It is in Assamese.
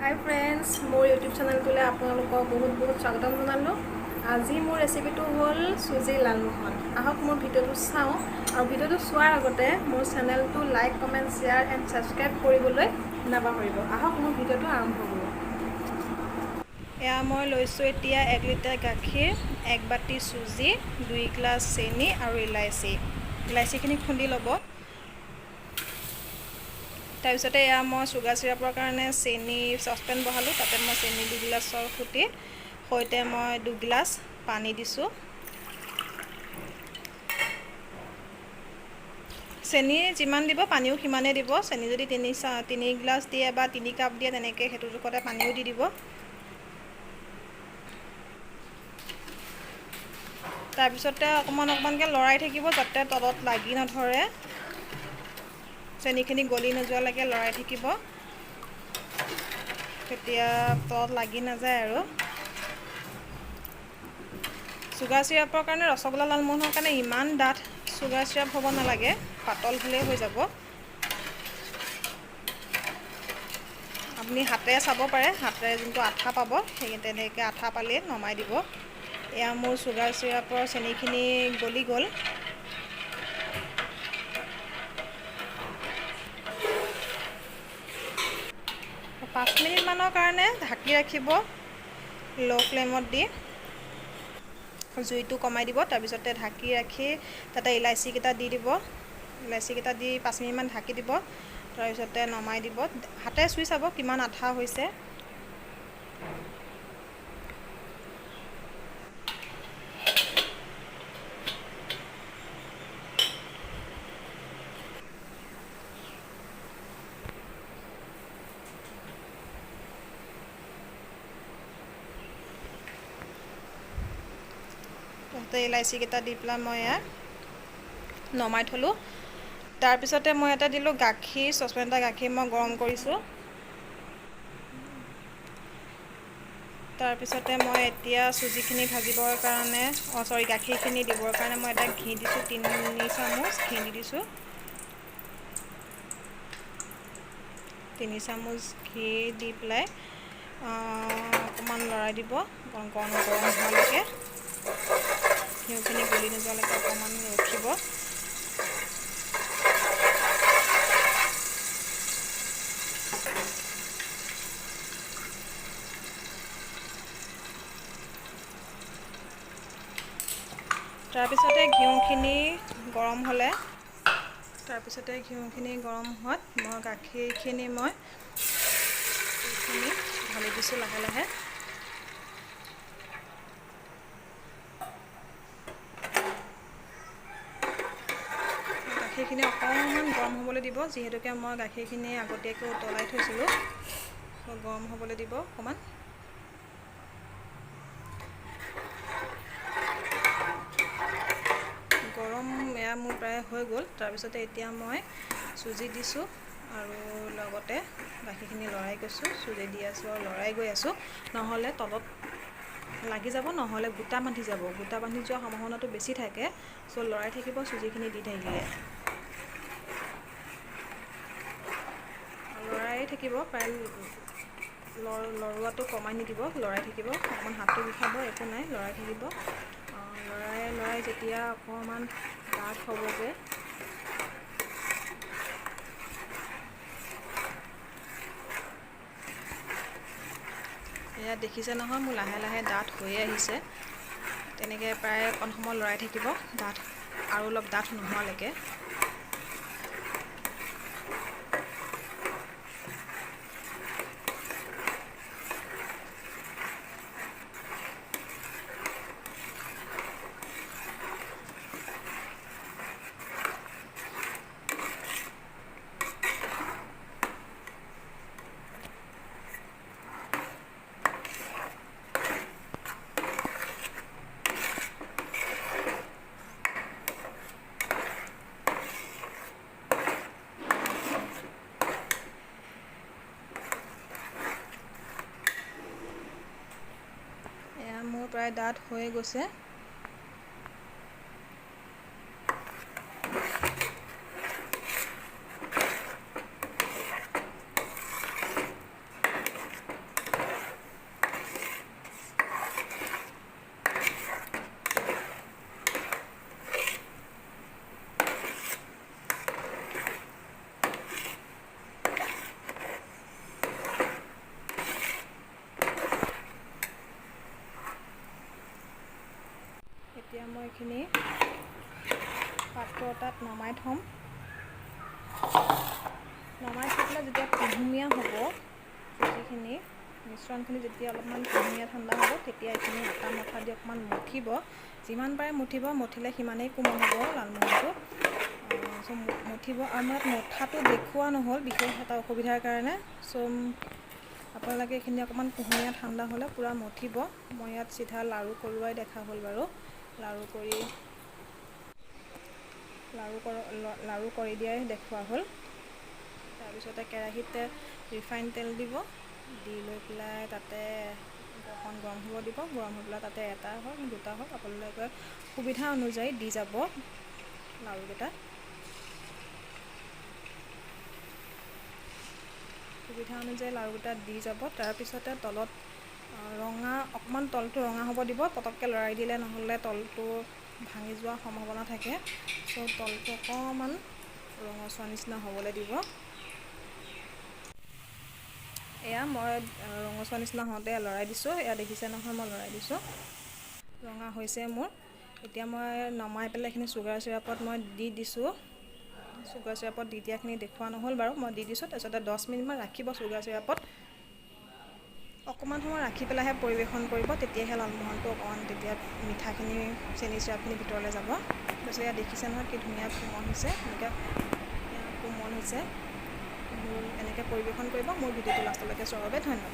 হাই ফ্ৰেণ্ডছ, মোৰ ইউটিউব চেনেলটোলৈ আপোনালোকক বহুত বহুত স্বাগতম জনালোঁ। আজি মোৰ ৰেচিপিটো হ'ল চুজি লালমোহন। আহক, মোৰ ভিডিঅ'টো চাওঁ আৰু ভিডিঅ'টো চোৱাৰ আগতে মোৰ চেনেলটো like, comment, share and subscribe কৰিবলৈ নাপাহৰিব। আহক, মোৰ ভিডিঅ'টো আৰম্ভ কৰোঁ। এয়া মই লৈছোঁ এতিয়া 1 লিটাৰ গাখীৰ, এক বাতি চুজি, 2 গিলাচ চেনি আৰু ইলাচি। ইলাচিখিনি খুন্দি ল'ব। তাৰপিছতে এয়া মই চুগাৰ চিৰাপৰ কাৰণে চেনি চচপেন বহালোঁ। তাতে মই চেনি 2 গিলাচৰ সৈতে মই 2 গিলাচ পানী দিছোঁ। চেনি যিমান দিব, পানীও সিমানেই দিব। চেনি যদি 3 গিলাচ দিয়ে বা 3 কাপ দিয়ে, তেনেকৈ সেইটো জোখতে পানীও দি দিব। তাৰপিছতে অকণমান অকণমানকৈ লৰাই থাকিব, যাতে তলত লাগি নধৰে। চেনিখিনি গলি নোযোৱালৈকে লৰাই থাকিব, তেতিয়া তলত লাগি নাযায়। আৰু চুগাৰ চিৰাপৰ কাৰণে, ৰসগোল্লা লালমোহনৰ কাৰণে ইমান ডাঠ চুগাৰ চিৰাপ হ'ব নালাগে, পাতল হ'লেই হৈ যাব। আপুনি হাতেৰে চাব পাৰে, হাতেৰে যোনটো আঠা পাব, সেই তেনেকৈ আঠা পালেই নমাই দিব। এয়া মোৰ চুগাৰ চিৰাপৰ চেনিখিনি গলি গ'ল। 5 মিনিটমানৰ কাৰণে ঢাকি ৰাখিব ল' ফ্লেমত দি, জুইটো কমাই দিব। তাৰপিছতে ঢাকি ৰাখি তাতে ইলাচীকেইটা দি দিব। ইলাচীকেইটা দি 5 মিনিটমান ঢাকি দিব, তাৰপিছতে নমাই দিব। হাতেৰে চুই চাব কিমান আঠা হৈছে। তাৰপিছতে ইলাচীকেইটা দি পেলাই মই এয়া নমাই থ'লোঁ। তাৰপিছতে মই ইয়াতে দিলোঁ গাখীৰ। চচপেন এটা গাখীৰ মই গৰম কৰিছোঁ। তাৰপিছতে মই এতিয়া চুজিখিনি ভাজিবৰ কাৰণে, অঁ চৰি, গাখীৰখিনি দিবৰ কাৰণে মই এটা ঘি দিছোঁ। 3 চামুচ ঘি দি দিছোঁ। 3 চামুচ ঘি দি পেলাই অকণমান লৰাই দিব গৰম গৰম হোৱালৈকে। ঘিউখিনি গলি নোযোৱালৈকে অকণমান ৰখিব। তাৰপিছতে ঘিউখিনি গৰম হ'লে, তাৰপিছতে ঘিউখিনি গৰম হোৱাত মই গাখীৰখিনি মই এইখিনি ঢালি দিছোঁ লাহে লাহে। গাখীৰখিনি অকণমান গৰম হ'বলৈ দিব, যিহেতুকে মই গাখীৰখিনি আগতীয়াকৈ উতলাই থৈছিলোঁ। গৰম হ'বলৈ দিব অকণমান। গৰম এয়া মোৰ প্ৰায় হৈ গ'ল। তাৰপিছতে এতিয়া মই চুজি দিছোঁ আৰু লগতে গাখীৰখিনি লৰাই গৈছোঁ। চুজি দি আছোঁ আৰু লৰাই গৈ আছোঁ, নহ'লে তলত লাগি যাব, নহ'লে গোটা বান্ধি যাব। গোটা বান্ধি যোৱাৰ সম্ভাৱনাটো বেছি থাকে। চ' লৰাই থাকিব চুজিখিনি দি থাকিলে। লৰাই থাকিব প্ৰায়, লৰোৱাটো কমাই নিদিব, লৰাই থাকিব। অকণমান হাতটো বিষাব, একো নাই, লৰাই থাকিব। লৰাই লৰাই যেতিয়া অকণমান ডাঠ হ'বগৈ, এয়া দেখিছে নহয়, মোৰ লাহে লাহে ডাঠ হৈয়ে আহিছে। তেনেকৈ প্ৰায় অকণ সময় লৰাই থাকিব, ডাঠ আৰু অলপ ডাঠ নোহোৱালৈকে। এয়া মোৰ প্ৰায় ডাঠ হৈয়ে গৈছে। মই এইখিনি পাত্ৰ এটাত নমাই থ'ম। নমাই থৈ পেলাই যেতিয়া কুহুমীয়া হ'ব চুজিখিনি, মিশ্ৰণখিনি যেতিয়া অলপমান কুহুমীয়া ঠাণ্ডা হ'ব, তেতিয়া এইখিনি আটা মথা দি অকণমান মঠিব। যিমান পাৰে মঠিব, মঠিলে সিমানেই কোমল হ'ব লালমোহনটো। চ' মঠিব। আৰু মই ইয়াত মঠাটো দেখুওৱা নহ'ল বিশেষ এটা অসুবিধাৰ কাৰণে। চ' আপোনালোকে এইখিনি অকণমান কুহুমীয়া ঠাণ্ডা হ'লে পূৰা মঠিব। মই ইয়াত চিধা লাড়ু কৰোৱাই দেখা হ'ল বাৰু, লাড়ু কৰি দিয়াই দেখুওৱা হ'ল। তাৰপিছতে কেৰাহীতে ৰিফাইন তেল দিব, দি লৈ পেলাই তাতে অকণ গৰম হ'ব দিব। গৰম হৈ পেলাই তাতে এটা হওক দুটা হওক আপোনালোকে সুবিধা অনুযায়ী দি যাব লাড়ুকেইটা। সুবিধা অনুযায়ী লাড়ুকেইটা দি যাব। তাৰপিছতে তলত ৰঙা অকণমান তলটো ৰঙা হ'ব দিব, পটককৈ লৰাই দিলে নহ'লে তলটো ভাঙি যোৱাৰ সম্ভাৱনা থাকে। চ' তলটো অকণমান ৰঙচুৱা নিচিনা হ'বলৈ দিব। এয়া মই ৰঙচুৱা নিচিনা হওঁতে লৰাই দিছোঁ। এয়া দেখিছে নহয়, মই লৰাই দিছোঁ, ৰঙা হৈছে মোৰ। এতিয়া মই নমাই পেলাই এইখিনি চুগাৰ চিৰাপত মই দি দিছোঁ। চুগাৰ চিৰাপত দি দিয়াখিনি দেখুওৱা নহ'ল বাৰু, মই দি দিছোঁ। তাৰপিছতে 10 মিনিটমান ৰাখিব চুগাৰ চিৰাপত, অকণমান সময় ৰাখি পেলাইহে পৰিৱেশন কৰিব, তেতিয়াহে লালমোহনটো অকণমান তেতিয়া মিঠাখিনি চেনি চিৰাপখিনি ভিতৰলৈ যাব। তাৰপিছত ইয়াত দেখিছে নহয় কি ধুনীয়া কোমল হৈছে, এনেকৈ কোমল হৈছে। এনেকৈ পৰিৱেশন কৰিব। মোৰ ভিডিঅ'টো লাষ্টলৈকে চোৱাৰ বাবে ধন্যবাদ।